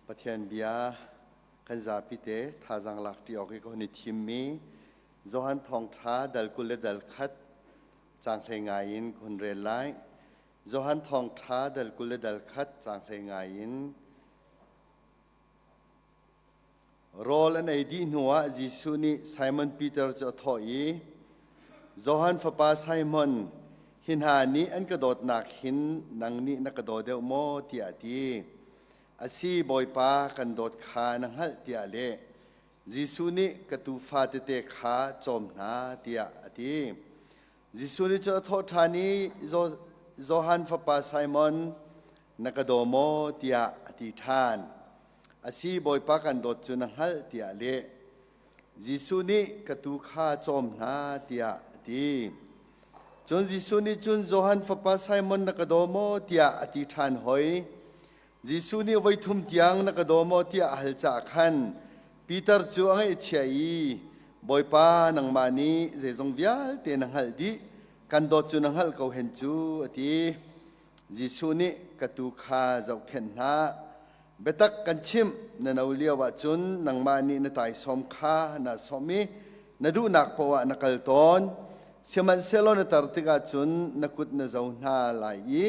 Pathian bia kan zapi te thazaang lak ṭi awk i ka hun i thimmi Johan Thawngṭha dal 20 le dal khat caang hlei ngai in ka hun rel lai. Johan Thawngṭha dal 20 le dal khat caang hlei ngai in Rawl an ei dih hnuah Jesuh nih Simon Peter cu a thawh i, Johan fapa Simon, hi hna nih an ka dawtnak hin nang nih na ka daw deuh maw? tiah a ti. A si, Bawipa, kan dawt kha na hngalh tiah a leh. Jesuh nih ka tuufa tete kha cawm hna tiah a ti. Jesuh nih cun a thawh ṭhan i Johan fapa Simon, na ka daw maw? tiah a ti ṭhan. A si, Bawipa kan dawt cu na hngalh tiah a leh. Jesuh nih ka tuu kha cawm hna tiah a ti. Cun Jesuh nih cun Johan fapa Simon na ka daw maw tiah a ti ṭhan hoi. Jesuh nih voi thum tiang na ka daw maw tiah a hal caah khan Peter cu a ngaihchia i Bawipa nangmah nih zeizong vialte na hngalh dih kan dawt cu na hngalh ko hen cu a ti. Jesuh nih ka tuu kha zohkhenh hna. Biatak kan chimh, na no lio ahcun nangmah nih na taisawm kha naa sawmh i na duhnak paoh ah na kal tawn. Sihmanhsehlaw na tar tikah cun na kut na zo hna lai i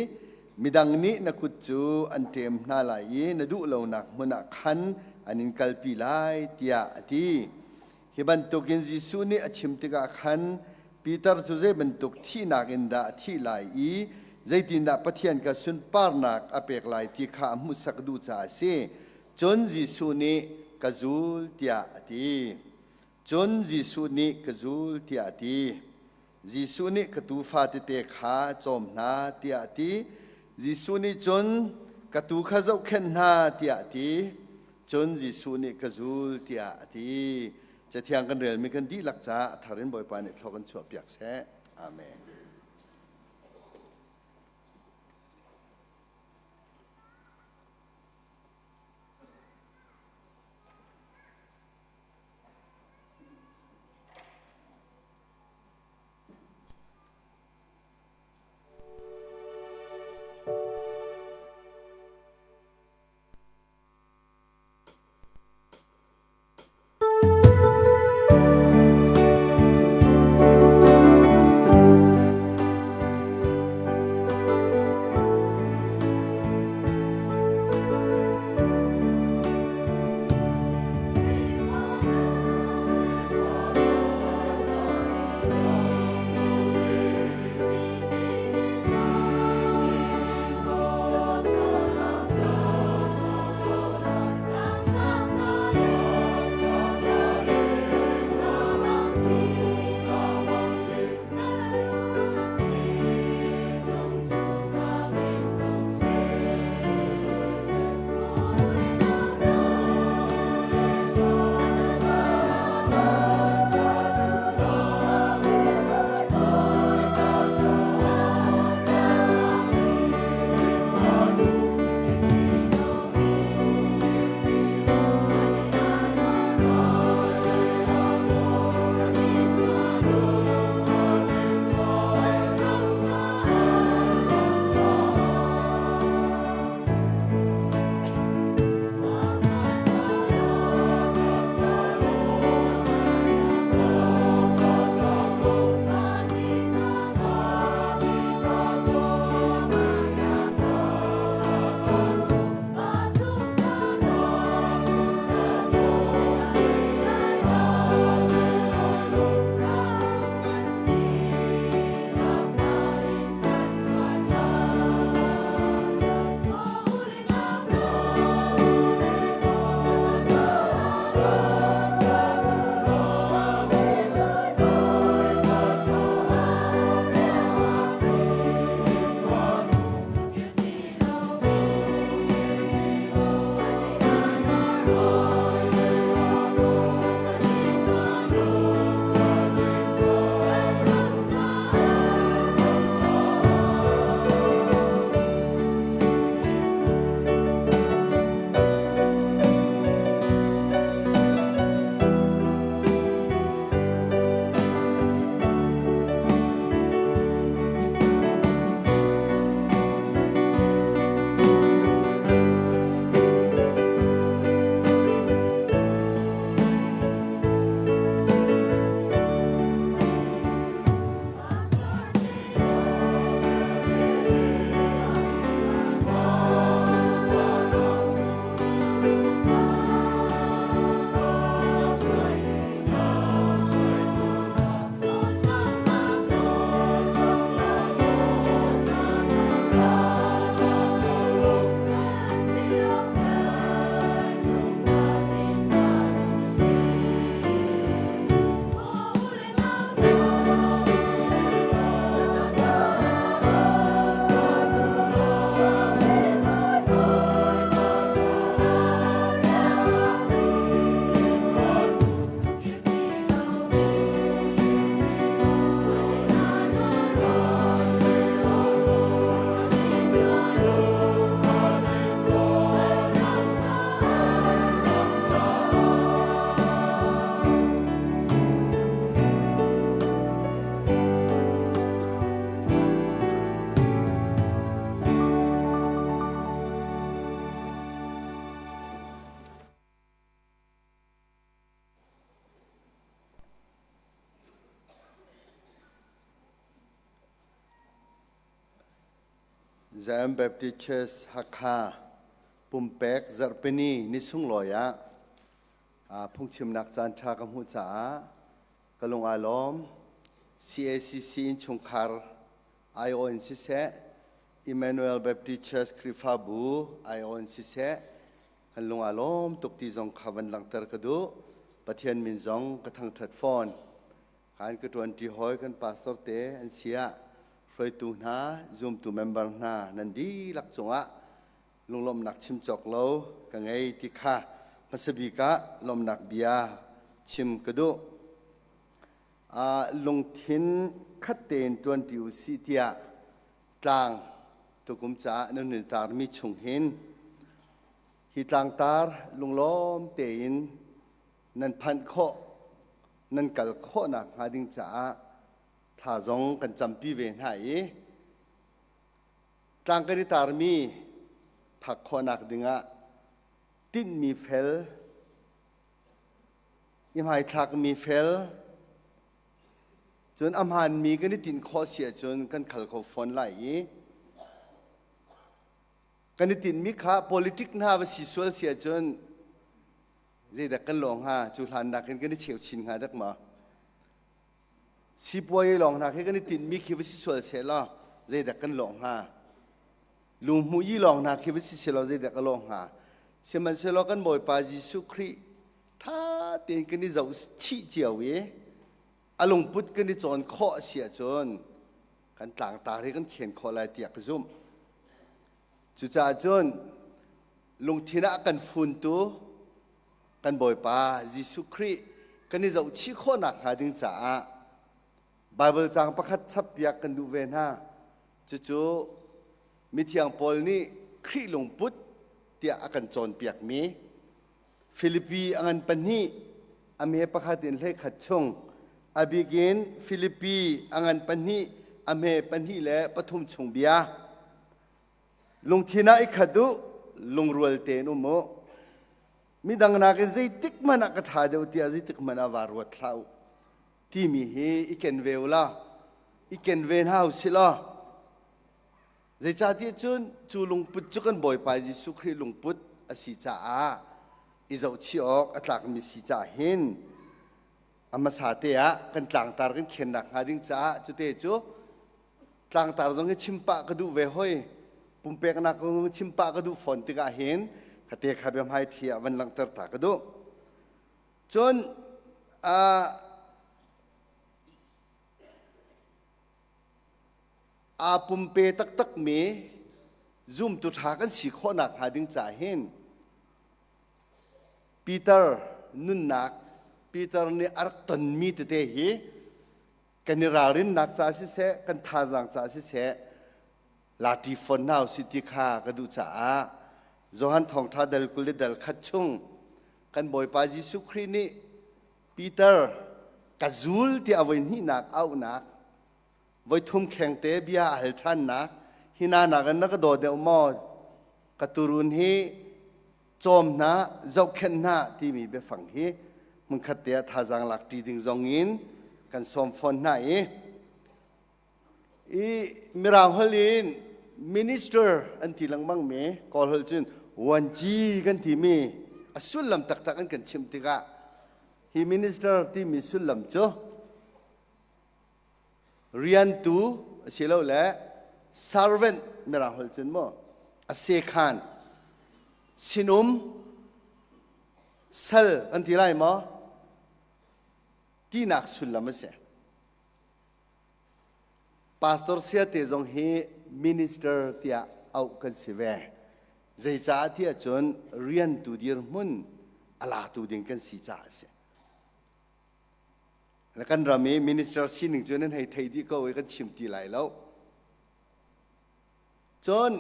midang nih na kut cu an ṭem hna lai i na duh lonak hmun ah khan an in kalpi lai, tiah a ti. Hi bantukin Jesuh nih a chim tikah khan Peter cu zei bantuk thihnak in dah a thih lai i zeitindah Pathian kha sunparnak a pek lai ti kha a hmuhsak duh caah a si. Cun Jesuh nih, Ka zul, tiah a ti. Cun Jesuh nih, Ka zul, tiah a ti. Jesuh nih ka tuufa tete kha cawm hna tiah a ti. Jesuh nih cun ka tuu kha zohkhenh hna tiah a ti. Cun Jesuh nih ka zul tiah a ti. Cathiang kan relmi kan dihlak caah a thar in Bawipa nih thlua kan chuahpiak seh. Amen. Zion Baptist Church Hakha pumpek zarhpini ni sunglawi ah phungchimnak caan ṭha ka hmuh caah ka lung aa lawm. CACC innchungkhar aiawh in siseh, Emmanuel Baptist Church Khrihfabu aiawh in siseh, kan lung aa lawm tuk ti zong kha van langhter ka duh. Pathian min zong ka thangṭhat fawn. Khan ka ṭuanṭi hawi kan pastor te an si ah hruaitu hna, zumtu member hna nan dihlak cungah lunglawmhnak chim cawk lo ka ngei ti kha hmasa bik ah lawmhnak bia chim ka duh. Lungthin khat tein ṭuanṭi u sih tiah tlang tukum caah nan hun tarmi chung hin hi tlangtar lunglawm tein nan phanh khawh nan kal khawhnak hnga ding caah thla zong kan campi ve hna i tlang kan i tarmi phak khawhnak dingah tinhmi fel i hmaithlakmi fel cun a hmaanmi kan i tinh khawh si ahcun kan khal kho fawn lai i kan i tinhmi kha politic hna va si sual si ahcun zeidah kan lawng hnga? Cu hlan nakin kan i cheu chin hnga dek ma? Sipuai lawng hna khi kan i tinhmi khi va si sual seh law zeidah kan lawng hnga? Lunghmuh yi lawng hna khi va si seh law zeidah ka lawng hnga? Sihmanhsehlaw kan Bawipa Jesuh Khrih ṭha tein kan i zoh chih cio i a lungput kan i cawn khawh a si ahcun kan tlangtar hi kan khen khawh lai tiah ka zumh. Cucaah cun lungthin ah kan funtu kan Bawipa Jesuh Khrih kan i zohchih khawhnak hnga ding caah Baibal caang pakhat chappiak kan duh ve hna. Cucu mithiang Paul nih Khrih lungput tiah a kan cawnpiakmi Filipi a ngan pahnih a hme pakhat in 11 chung a bik in Filipi a ngan pahnih a hme pahnih le pathum chung bia. Lungthin ah i khat u, lungrual tein um u. Midang nakin zeitik hmanh ah ka ṭha deuh tiah zeitik hmanh ah vaa ruat hlah u timi hi i ken ve u law, i ken ve hna u sih law, zeicahtiah cun cu lungput cu kan Bawipa Jesuh Khrih lungput a si caah i zohchih awk a tlakmi si caah hin a hmasa te ah kan tlangtar kan khennak hnga ding caah cute cu tlangtar zong hi chim pah ka duh ve hoi. Pumpeknak kong chim pah ka duh fawn tikah hin kate kha bia hmai thi ah van langhter ta ka duh. Cun aa pumpe taktakmi zumtu ṭha kan si khawhnak hnga ding caah hin Peter nunnak, Peter nih a rak tonmi tete hi kan i ralrinnak caah siseh, kan thazaang caah siseh, lati fawn hna usih ti kha ka duh caah Johan Thawngṭha dal 20 le dal khat chung kan Bawipa Jesuh Khrih nih Peter ka zul tiah a voi hnihnak auhnak, voi thum khengte bia a hal ṭhannak, hi na nakin na ka daw deuh maw? Ka turun hi cawm hna, zohkhenh hna timi biafang hi hmunkhat te ah thazaang lak ṭi ding zong in kan sawm fawn hna i i Mirang holh in minister an ti lengmang mi Kawl holh cun vuanci kan timi a sullam taktak an kan chimh tikah hi minister timi sullam cu riantu asilole servant Mirang holh cun maw a sekhan sinum sal kan ti lai maw tinak sullam a si. Pastor sia te zong hi minister tiah auh kan si ve. Zeicah tiah cun riantu dirhmun a latu ding kan si caah a si. Kan ram i minister sining cu nan hei thei dih ko i kan chim ti lai lo. Cun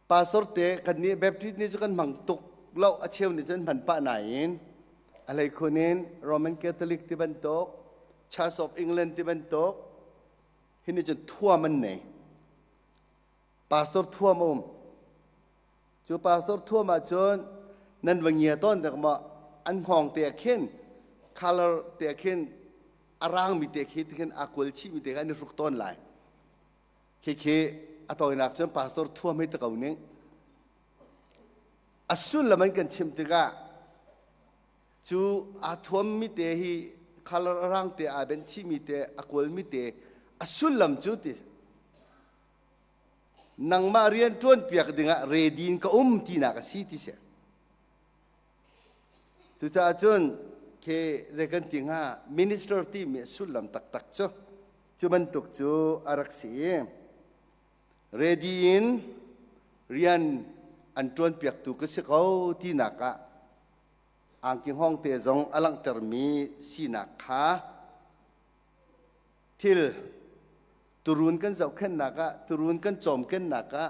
pastor te kan nih Baptist nih cu kan hmang tuk lo, a cheu nih cun hman pah nain a hleikhun in Roman Catholic ti bantuk, Church of England ti bantuk hi nih cun thuam an nei. Pastor thuam a um. Cu pastor thuam ahcun nan va ngia tawn dek maw an hngawng te ah khin color te ah khin a rangmi te khi khin aa kual chihmi te kha an i hruk tawn lai. Khi khi A tawinak cun pastor thuam hei ti ko ning. A sullam an kan chimh tikah cu aa thuammi te hi color a rang te aa benh chihmi te a kualmi te a sullam cu ti nangmah rian ṭuan piak dingah ready in ka um tinak a si ti si. Cucaah cun khi zei kan ti hnga minister timi a sullam taktak cu cu bantuk cu a rak si i ready in rian an ṭuan piaktu ka si ko tinak ah angki hngawng te zong a langhtermi sinak kha thil turun kan zohkhenhnak ah turun kan cawmkennak ah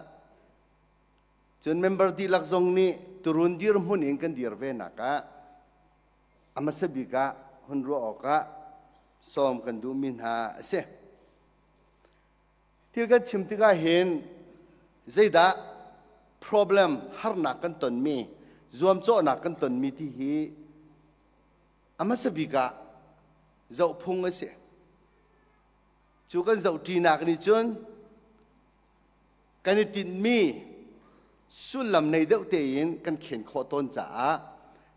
Cun member dihlak zong nih turun dirhmun in kan dir ve nak ah a hmasa bik ah hun ruah awkah sawm kan duhmi hna a si. Thil kan chim tikah hin zeidah problem harnak kan tonmi, zuamcawhnak kan tonmi ti hi a hmasa bik ah zohphung a si. Cu kan zohṭinak nih cun kan i tinhmi sullam nei deuh tein kan khen khawh tawn caah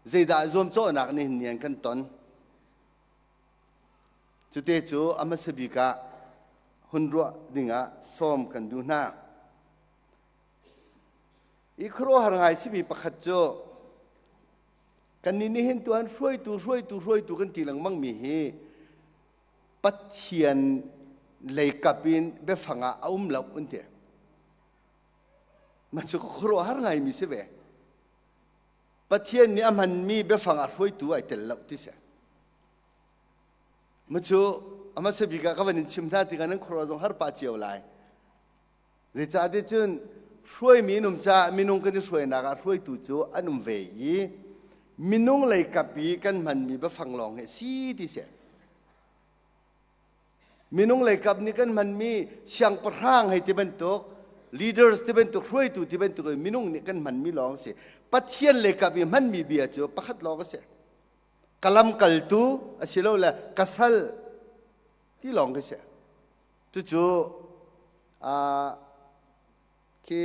zeidah zuamcawhnak nih nian kan ton. Cute cu a hmasa bik ah hun ruah dingah sawm kan duh hna. I khuaruahhar ngai simi pakhat cu kannih nih hin tuan hruaitu hruaitu hruaitu kan ti lengmang mi hi Pathian leikap in biafang ah a um lo an ti. Mah cu ka khuaruahhar ngaimi si ve. Pathian nih a hmanmi biafang ah hruaitu ai tel lo ti si. Mah cu a hmasa bik ah ka van in chim hna tikah nan khuaruah zong har pah cio lai. Zeicahtiah cun hruaimi an um caah minung kan i hruainak ah hruaitu cu an um ve i minung leikap i kan hmanmi biafang lawng hi si ti si. Minung leikap nih kan hmanmi siangpahrang hei ti bantuk leaders ti bantuk hruaitu ti bantuk minung nih kan hmanmi lawng si. Pathian leikap i hmanmi bia cu pakhat lawng a si. Ka lamkaltu asilole ka sal ti lawng khi si. Cucu khi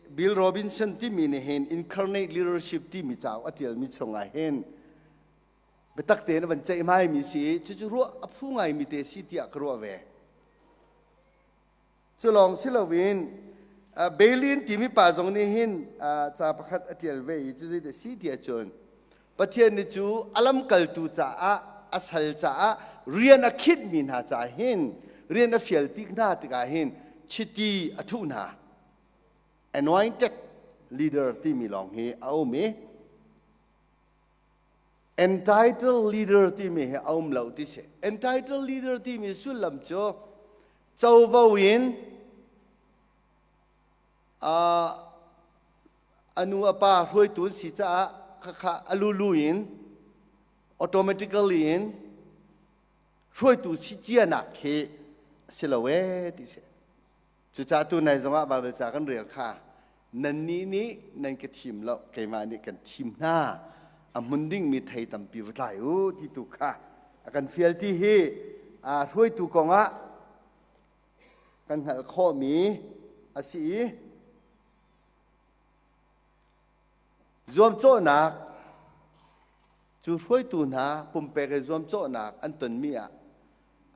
Bill Robinson timi nih hin Incarnate Leadership timi cauk a ṭialmi chungah hin biatak tein a van ceihmaimi si cucu ruah a phu ngaimi te si tiah ka ruah ve. Cu lawng si loin Bailin timi pa zong nih hin ca pakhat a ṭial ve i cu zeidah si tiah cun Pathian nih cu a lamkaltu caah a sal caah rian a khinhmi hna caah hin rian a fial tik hna tikah hin chiti a thuh hna. Anointed leader timi lawng hi a um i entitled leader timi hi a um lo ti si. Entitled leader timi sullam cu covo in a nu a pa hruaitu an si caah khakha a lulu in automatically in hruaitu si cianak khi a si lo ee ti si. Cucaah tu nai zongah Baibal ca kan rel kha nannih nih nan ka thim lo keimah nih kan thim hna a hmun dingmi thei tampi va tlai u ti tu kha a kan fial ti hi hruaitu kongah kan hngalh khawhmi a si i zuamcawhnak cu hruaitu hna pumpek i zuamcawhnak an tonmi ah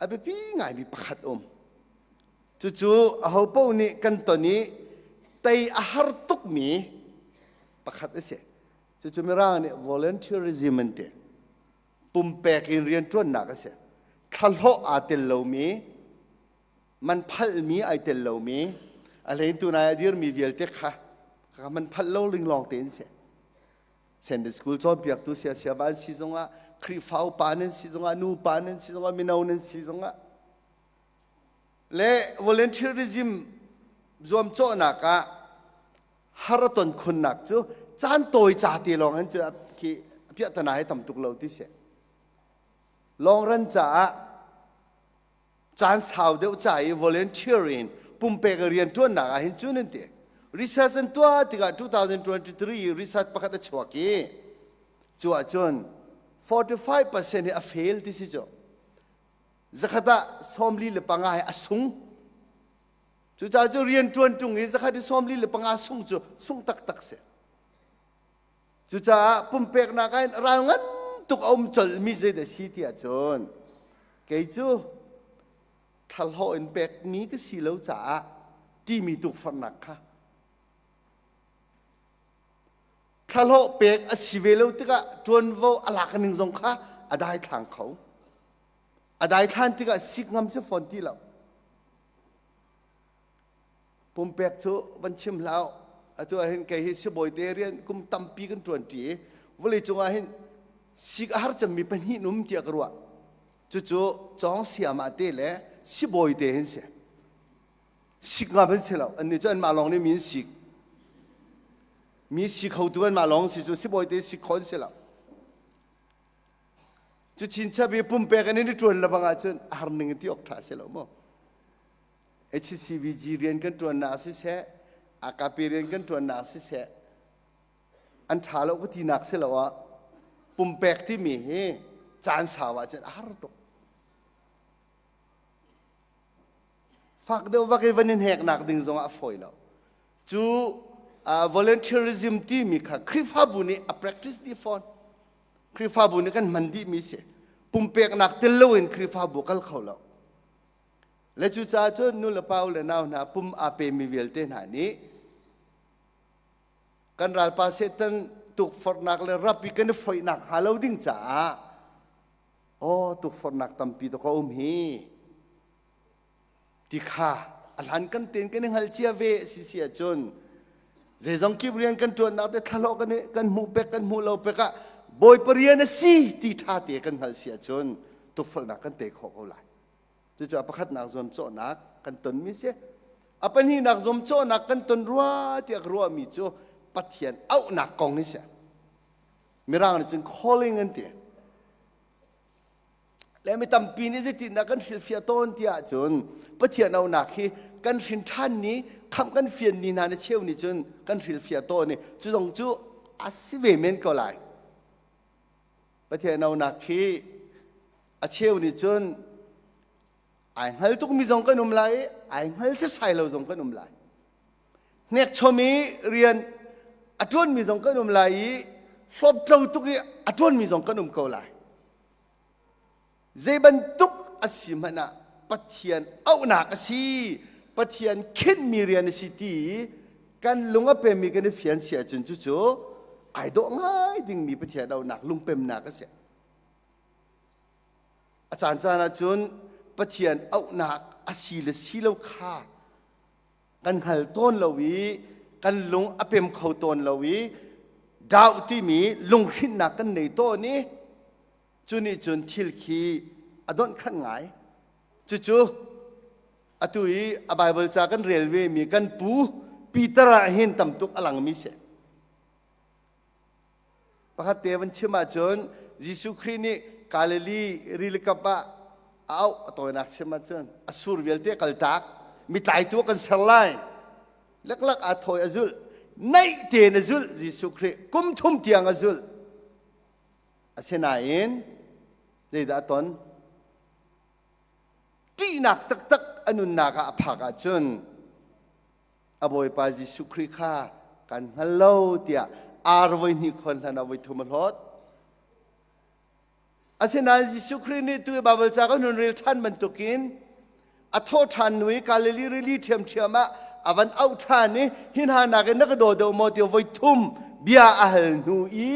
a biapi ngaimi pakhat um. Cucu ahopaoh nih kan ton i tei a har tukmi pakhat a si. Cucu Mirang nih volunteerism an ti. Pumpek in rianṭuannak a si. Thlahlawh aa tel lomi, man phalhmi ai tel lomi, a hlein tunai a dirmi vialte kha kha man phalh lo ling lawng tein si. Sunday school cawnpiaktu siasiaba an si zongah Khrihfa upa nan si zongah nu upa nan si zongah mino nan si zongah le volunteerism zuamcawhnak ah har a ton khunnak cu caan tawi ca te lawng hin cu khi piahtana hi tam tuk lo ti si long run caah caan sau deuh ca i volunteer in pumpek rian ṭuannak ah hin cun an ti research an tuah tikah 2023 research pakhat a chuak i cu ahcun 45% hi a fail ti si cu zakhat ah 45 hi a sung. Cucaah cu rian ṭuan ṭung i zakhat i 45 sung cu sung taktak si. Cucaah pumpeknak ah hin ral ngan tuk a um colmi zeidah si ti ahcun kei cu thlahlawh in pekmi ka si lo caah timi tukforhnak kha thlahlawh pek a si ve lo tikah ṭuanvo a lak ning zong kha a daithlang kho. A daithlan tikah sik ngam si fawn ti lo. Pumpek cu van chim hlah atu ah hin kei hi sibawi te rian kum tampi kan ṭuan ṭi i vawleicung ah hin sik a har cemmi pahnih num tiah ka ruah. Cucu cawng siamah te le sibawi te hin si. Sik ngam an si lo. Annih cu anmah lawng nih mi an sik. Mi si khotu anmah lawng si cu sibawi te sik kho an si lo. Cu chinchap i pumpek in i ṭuan lebang ahcun a har ning in ti awk ṭha si lo maw? HCVG rian kan ṭuannak siseh, AKP rian kan ṭuannak siseh, an ṭha lo ka tinak si lo ah pumpek timi hi caan sau ahcun a har tuk. Fak deuh vak i van in heknak ding zongah a fawi lo. Cu volunteerism timi kha Khrihfabu nih a practice dih fawn. Khrihfabu nih kan hman dihmi si. Pumpeknak tel loin Khrihfabu kal kho lo. Le cucaah cun nu le pa u le nau hna pum aa pemi vialte hna nih kan ralpa Satan tukforhnak le rap i kan i foihnak hnga lo ding caah aw tukforhnak tampi to ka um hi ti kha a hlan kan ten kan i hngal cia ve si si ahcun zeizong kip rian kan ṭuannak te thlahlawh kan kan hmuh pek kan hmuh lo pek ah Bawipa rian a si ti ṭha te kan hngal si ahcun tukforhnak kan tei khawh ko lai. Cucu a pakhatnak zuamcawhnak kan tonmi si. A pahnihnak zuamcawhnak kan ton rua tiah ka ruahmi cu Pathian auhnak kong hi si. Mirang nih cun calling an ti. Le mi tampi nih zeitindah kan hrilhfiah tawn tiah cun Pathian auhnak hi kan hrin ṭhan ni khamh kan fian ni hna na cheu nih cun kan hrilhfiah tawn i cu zong cu a si ve men ko lai. Pathian auhnak hi a cheu nih cun ai hngal tukmi zong kan um lai i ai hngal setsai lo zong kan um lai. Hnekchom i rian a ṭuanmi zong kan um lai i hlawptlo tuk i a ṭuanmi zong kan um ko lai. Zei bantuk a si hmanh ah Pathian auhnak a si, Pathian khinhmi rian a si ti i kan lung a pemmi kan i fian si ahcun cucu ai dawh ngai dingmi Pathian auhnak lungpemnak a si. A caancaan ahcun Pathian auhnak a si le si lo kha kan hngal tawn lo i kan lung a pem kho tawn lo i doubt timi lunghrinhnak kan nei tawn i cu nih cun thil khi a donh khanh ngai. Cucu atu i a Baibal ca kan rel ve mi kan pu Peter ah hin tam tuk a langmi si. Pakhat te van chim ahcun Jesuh Khrih nih Galilee rilikap ah a auh a tawinak chim ahcun a sur vialte kaltak mi tlaitu kan ser lai leklak aa thawi a zulh naih tein a zulh Jesuh Khrih kum thum tiang a zulh asinain zeidah a ton ṭihnak taktak a nunnak ah a phak ahcun a Bawipa Jesuh Khrih kha kan hngal lo tiah ar voi hnih khuan hlan ah voi thum a hlawt. Asinain Jesuh Khrih nih tu i Baibal ca kan hun rel ṭhan bantukin a thawh ṭhan hnu i Galilee rili ṭhiamṭhiam ah a van auh ṭhan i hi hna nakin na ka daw deuh maw tiah voi thum bia a hal hnu i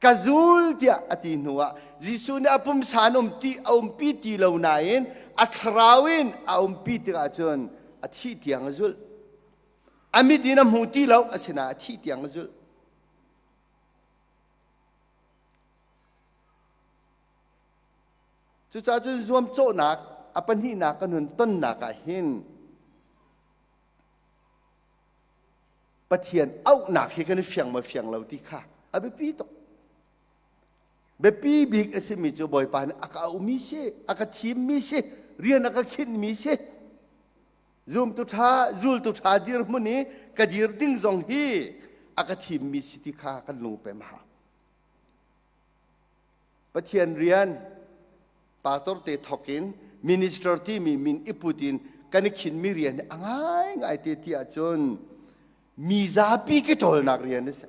ka zul tiah a ti hnuah Jesuh nih a pumsa an um ti a umpi ti lo nain a thlarau in a umpi tikah cun a thih tiang a zulh. A mit in a hmu ti lo asinain a thih tiang a zulh. Cucaah cun zuamcawhnak a pahnihnak kan hun tonnak ah hin Pathian auhnak hi kan i fiang maw fiang lo ti kha a biapi tuk. Biapi bik a simi cu Bawipa nih a ka auhmi si, a ka thimmi si, rian a ka khinhmi si. Zumtu ṭha, zultu ṭha dirhmun i ka dir ding zong hi a ka thimmi si ti kha kan lungpem a hau. Pathian rian pastor te thawk in minister timi min i put in Kan i khinmi rian hi a ngaingai te ti ahcun mi zapi ke ṭawlnak rian a si.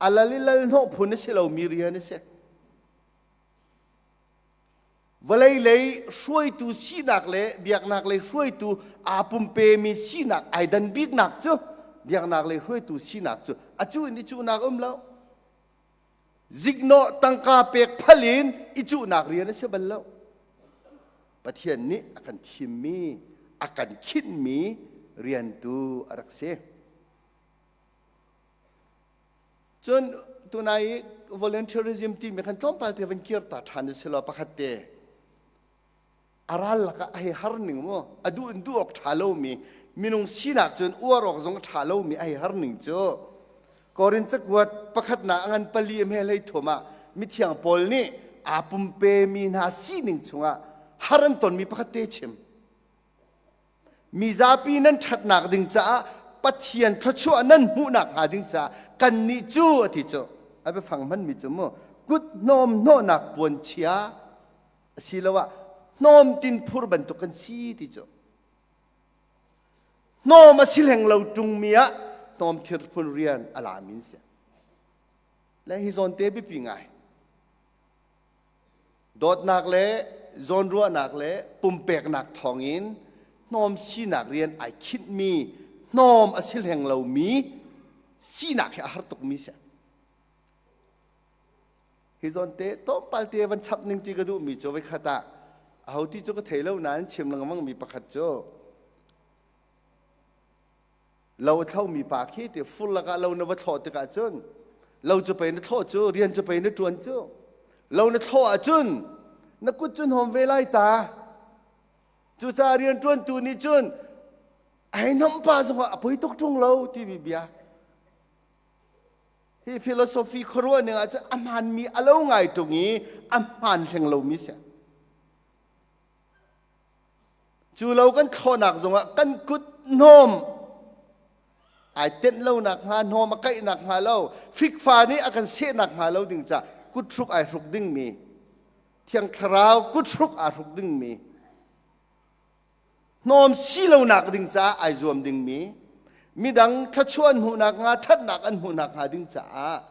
A lal i lal hnawh phun a si lomi rian a si. Vawlei lei hruaitu sinak le biaknak lei hruaitu aa pumpemi sinak ai dan biknak cu biaknak lei hruaitu sinak cu a cu in i cuhnak um lo. Ziknawh tangka pek phal in i cuhnak rian a si bal lo. Pathian nih a kan thimmi, a kan khinhmi riantu a rak si. Cun tunai i volunteerism timi khan tlawmpal te van kir ta ṭhan u silaw pakhat te a ral lakah a hei har ning mu a duh in duh awk ṭha lomi minung sinak cun uar awk zong a ṭha lomi a hei har ning cu Korin cakuat pakhatnak a ngan pali a hme hlei thum ah mithiang Paul nih aa pumpemi hna sining chungah har an tonmi pakhat te chim. Mizapi nan ṭhatnak ding caah Pathian thluachuah nan hmuhnak hnga ding caah kannih cu a ti cu a biafang hmanmi cu mu kut hnawm hnawhnak puanchia asiloah hnawm tin phur bantuk kan si ti cu hnawm a si hleng lo ṭungmi ah hnawm thir phun rian a lami an si le hi zawn te biapi ngai Dawtnak le zawnruahnak le pumpeknak thawngin hnawm sinak rian ai khinhmi hnawm a si hleng lomi sinak hi a har tukmi si. Hi zawn te tlawmpal te van chap ning ti ka duhmi cu voikhat ah aho ti cu ka thei lo nain chim lengmang mi pakhat cu Lo a thlomi pa khi ti fur lakah lo na va thlawh tikah cun lo cu pei na thlawh cu rian cu pei na ṭuan cu lo na thlawh ahcun na kut cu hnawm ve lai ta. Cucaah rianṭuantu nih cun ai hnawmh pa zongah a poi tuk ṭung lo timi bia hi philosophy khuaruah ning ah cun a hmaanmi a lo ngai ṭung i a hmaan hleng lomi si. Cu lo kan thlawhnak zongah kan kut hnawm ai tenh lo nakhnga, hnawm a kaih nakhnga lo, fikfa nih a kan seh nakhnga lo ding caah kuthruk ai hruk dingmi, Thiang Thlarau kuthruk aa hruk dingmi, hnawm si lonak ding caah ai zuam dingmi, midang thluachuah an hmuhnak hnga, ṭhatnak an hmuhnak hnga ding caah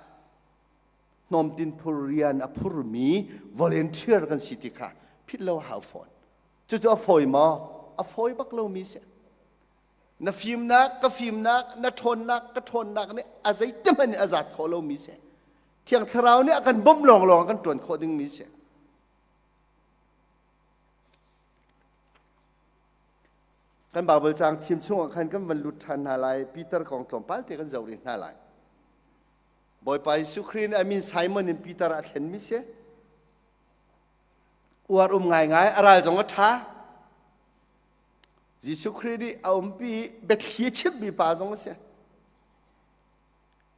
hnawmtin phur rian a phurmi volunteer kan si ti kha philh lo a hau fawn. Cucu a fawi maw? A fawi bak lomi si. Na fimnak, ka fimnak, na ṭhawnnak, ka ṭhawnnak nih a zeitihmanh in a zat khawh lomi si. Thiang Thlarau nih a kan bawmh lawnglawng kan ṭuan khawh dingmi si. Kan Baibal caang thim chungah khan kan van lut ṭhan hna lai. Peter kong tlawmpal te kan zoh rih hna lai. Bawipa Jesuh Khrih nih a min Simon in Peter a thlenmi si. Uar um ngaingai, a ral zong a ṭha. Jesuh Khrih nih a umpi biathli a chimmi pa zong a si.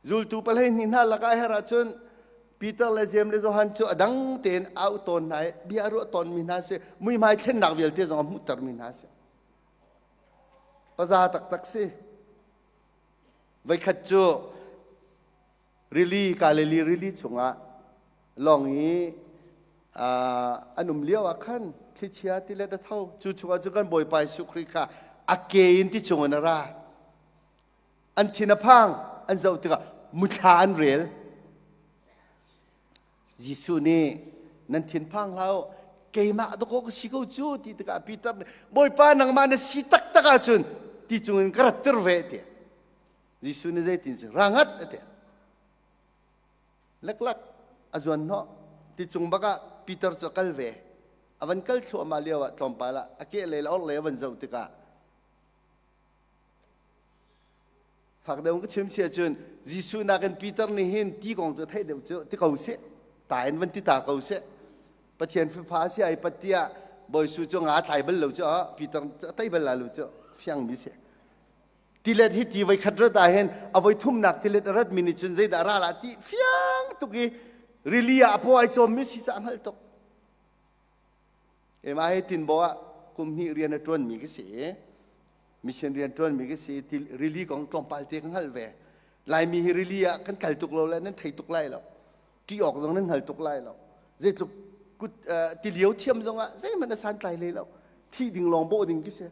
Zultu palhei hnih hna lakah her ahcun Peter le Jeim le Johan cu a dang tein au tawn hna i bia a ruah tawnmi hna si. Muihmai thlennak vialte zong a hmuhtermi hna si. Paza taktak si. Voikhat cu rili Galilee rili chungah lawng i an um lio ah khan thlichia tilet a tho. Cu chungah cun kan Bawipa Jesuh Khrih kha a ke in ti chungin a ra. An thin a phang, an zoh tikah muthla an rel. Jesuh nih nan thinphang hlah u, keimah dakaw ka si ko cu ti tikah Peter nih Bawipa nangmah na si taktak ahcun ti cungin ka rattir ve ti. Jesuh nih zeitin si ra ngat a ti. Leklak a zuan hnawh ti cung bak ah Peter cu a kal ve. A van kal thluahmah lio ah tlawmpal ah a kehlei le orhlei a van zoh tikah Fak deuh ka chim si ahcun Jesuh nakin Peter nih hin ti kong cu theih deuh cu ti ko seh. Ta in van ti ta ko seh. Pathian fafa si ai pat tiah Bawi Su cu nga tlai bal lo cu Peter a tei bal la lo cu fiang mi si. Tilet hi ti voi khat rat ah hin a voi thumnak tilet a rat mi nih cun zeidah ral ah ti fiang tuk i rili ah a paw ai cawm mi si ca hngalh tuk. Keimah hi Tinbaw ah kum hnih rian a ṭuan mi ka si i mission rian ṭuan mi ka si i rili kong tlawmpal te ka hngalh ve. Laimi hi rili ah kan kal tuk lo le nan thei tuk lai lo. Ṭih awk zong nan hngal tuk lai lo. Zeitluk kut tilio thiam zong ah zeihmanh a santlai hlei lo. Thih ding lawng bawh ding khi si.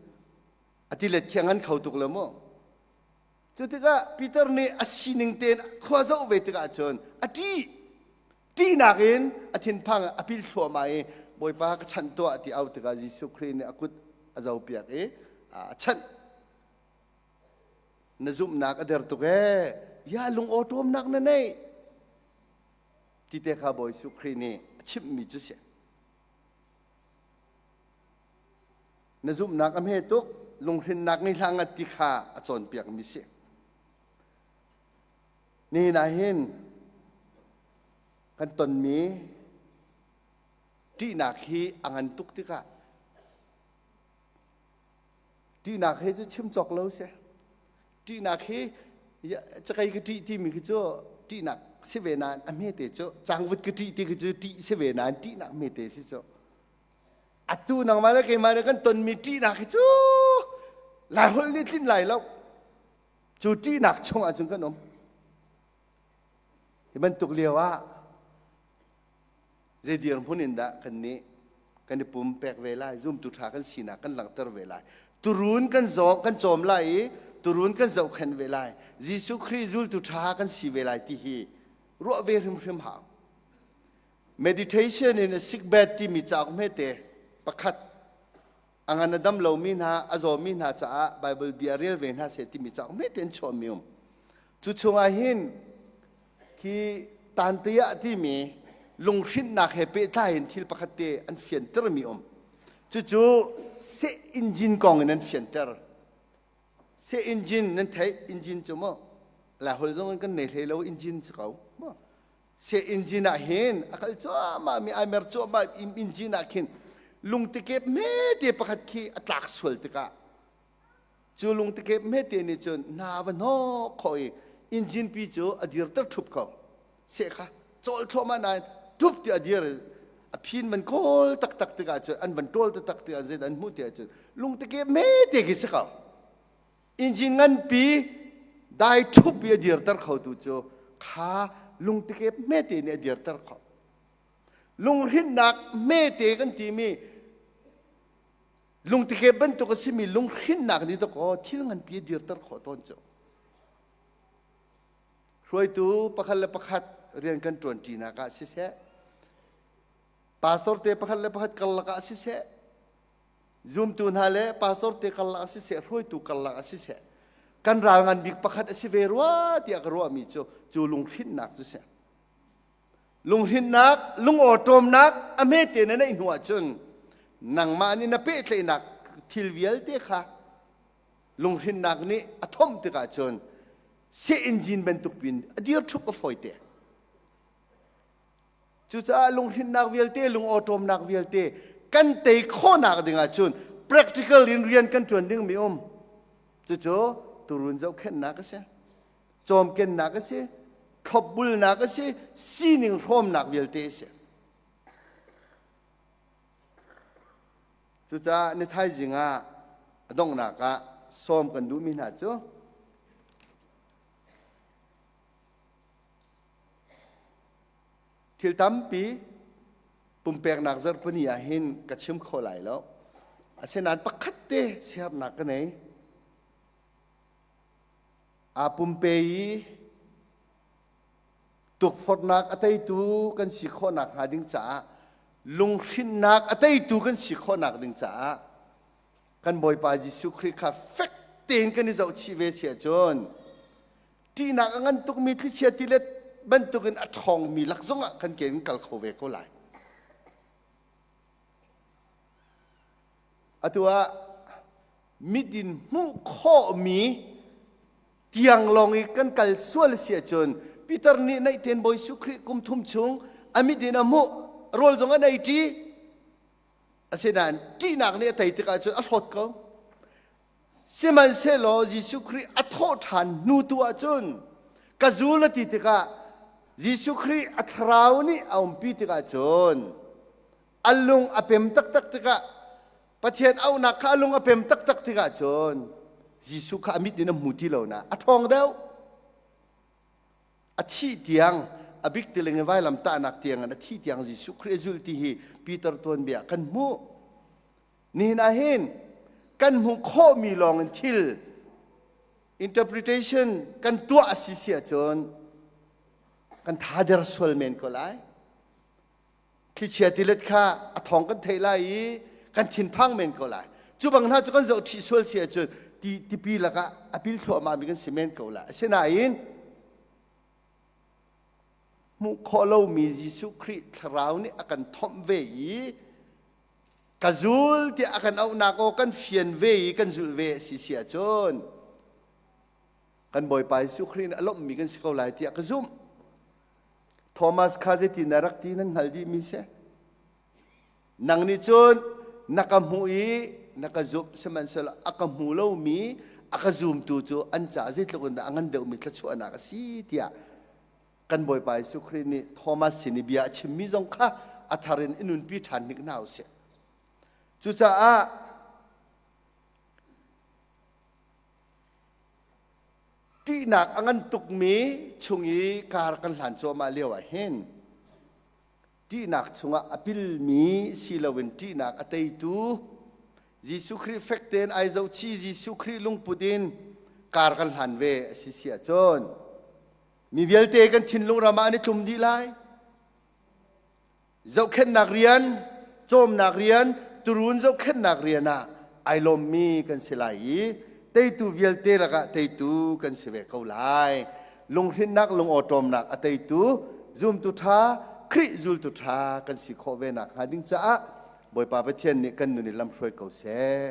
A tilet khi a ngan kho tuk lo mu. Cu tikah Peter nih a sining tein khua zoh ve tikah cun a ṭih. Ṭihnak in a thinphang a pil thluahmah i Bawipa ka chanh tuah ti au tikah Jesuh Khrih nih a kut a zopiak i a chanh. Na zumhnak a der tuk ee. Ya lungawṭawmnak na neih. Ti te kha Bawi Jesuh Khrih nih a chimhmi cu si. Na zumhnak a hme tuk, lunghrinnak ngei hlah ngat ti kha a cawnpiakmi si. Nihin ah hin kan tonmi ṭihnak hi a ngan tuk tikah ṭihnak hi cu chim cawk lo si. Ṭihnak hi cakei ka ṭih timi khi cu ṭihnak si ve nain a hmete cu cangvut ka ṭih ti khi cu ṭih si ve nain ṭihnak hmete si cu. Atu nangmah le keimah nih kan tonmi ṭihnak hi cu Laiholh nih tlinh lai lo. Cu ṭihnak chungah cun kan um. Hi bantuk lio ah zei dirhmun in dah kan nih kan i pumpek ve lai, zumtu ṭha kan sinak kan langhter ve lai. Turun kan zawng kan cawm lai i turun kan zohkhenh ve lai. Jesuh Khrih zultu ṭha kan si ve lai ti hi ruah ve hrimhrim hau. Meditation in a sick bed timi cauk hmete pakhat a ngan a dam lomi hna a zawmi hna caah Bible bia rel ve hna seh timi cauk hmete an chuahmi um. Cu chungah hin khi tantiah timi lunghrinhnak he pehtlai in thil pakhat te an fiantermi um. Cucu seh engine kong in an fianter. Seh engine nan theih engine cu maw Laiholh zong in kan nei hlei lo engine si ko. Maw? Seh engine ah hin a kal cuahmah mi ai mer cuahmah engine ah khin lungtikep hmete pakhat khi a tlak sual tikah cu lungtikep hmete nih cun hna va hnawh khawh i engine pi cu a dirter ṭhup ko seh kha cawl thluahmah nain ṭhup ti a dir a phin man kawl taktak tikah cun an van ṭawl taktak tikah zeidah an hmuh tiah cun lungtikep hmete khi si ko Engine nganpi dai ṭhup i a dirter khotu cu kha lungtikep hmete nih a dirter khawh. Lunghrinnak hmete kan timi lungtikep bantuk a simi lunghrinnak nih dakaw thil nganpi a dirter khawh tawn cu. Hruaitu pakhat le pakhat rian kan ṭuanṭinak ah siseh, pastor te pakhat le pakhat karlak ah siseh, Zumtu hna le pastor te karlak ah siseh, hruaitu karlak ah siseh, kan ral ngan bik pakhat a si ve rua tiah ka ruahmi cu cu lunghrinhnak cu si. Lunghrinhnak, lungawṭawmnak a hmete na neih hnu ahcun nangmah nih na pehtlaihnak thil vialte kha lunghrinhnak nih a thomh tikah cun seh engine bantuk pin a dir ṭhup a fawite. Cucaah lunghrinnak vialte, lungawṭawmnak vialte kan tei khawhnak ding ahcun practical in rian kan ṭuan dingmi um. Cucu turun zohkhenhnak a si, cawmkennak a si, thlopbulnak a si, sining hrawmnak vialte a si. Cucaah ni thaizing ah a donghnak ah sawm kan duhmi hna cu Thil tampi pumpeknak zarhpini ah hin ka chim kho lai lo. Asinain pakhat te siaherhnak ka nei. Aa pumpe i tukforhnak a teitu kan si khawhnak hnga ding caah lunghrinnak a teitu kan si khawhnak ding caah kan Bawipa Jesuh Khrih kha fek tein kan i zohchih ve si ahcun Ṭihnak a ngan tukmi thlichia tilet bantukin a ṭhawngmi lak zongah kan ke in kal kho ve ko lai. Atu ah mit in hmuh khawhmi tiang lawng i kan kal sual si ahcun Peter nih naih tein Bawi Jesuh Khrih kum thum chung a mit in a hmuh rawl zong an ei ṭi asinain ṭihnak nih a tei tikah cun a hlawt ko. Sihmanhsehlaw Jesuh Khrih a thawh ṭhan hnu tu ahcun ka zul a ti tikah Jesuh Khrih a thlarau nih a umpi tikah cun a lung a pem taktak tikah Pathian auhnak kha a lung a pem taktak tikah cun Jesuh kha a mit in a hmu ti lo na a ṭhawng deuh. A thih tiang a bik tiling in vailam tahnak tiang in a thih tiang Jesuh Khrih a zulh ti hi Peter tuanbia kan hmuh. Nihin ah hin kan hmuh khawhmi lawng in thil interpretation kan tuah a si si ahcun kan thader sual men ko lai. Thlichia tilet kha a thawng kan theih lai i kan thinphang men ko lai. Cu bang hna cu kan zoh ṭhih sual si ahcun ti tipi lakah a pil thluahmah mi kan si men ko lai. Asinain hmuh khawh lomi Jesuh Khrih thlarau nih a kan thomh ve i ka zul tiah a kan auhnak aw kan fian ve i kan zulh ve a si si ahcun kan Bawipa Jesuh Khrih nih a lawmhmi kan si ko lai tiah ka zumh. Thomas kha zeitin dah rak ti nan hngalh dihmi si? Nang nih cun na ka hmuh i na ka zumh sihmanhsehlaw a ka hmu lomi a ka zumtu cu an caah zeitluk in dah a ngan deuhmi thluachuahnak a si tiah kan Bawipa Jesuh Khrih nih Thomas sin i bia a chimmi zong kha a thar in i nunpi ṭhan hnik hna usih. Cucaah ṭihnak a ngan tukmi chung i kar kan hlan cuahmah lio ah hin ṭihnak chungah a pilmi si loin ṭihnak a teitu Jesuh Khrih fek tein ai zohchih Jesuh Khrih lungput in kar kan hlan ve a si si ahcun mi vialte kan thinlung ram ah an i tlum dih lai. Zohkhenhnak rian, cawmnak rian, turuun zohkhenhnak rian ah ai lawmmi kan si lai i teitu vialte lakah teitu kan si ve ko lai. Lunghrinnak, lungawṭawmnak a teitu, zumtu ṭha, Khrih zultu ṭha kan si khawh ve nakhnga ding caah Bawipa Pathian nih kan nun i lamhruai ko seh.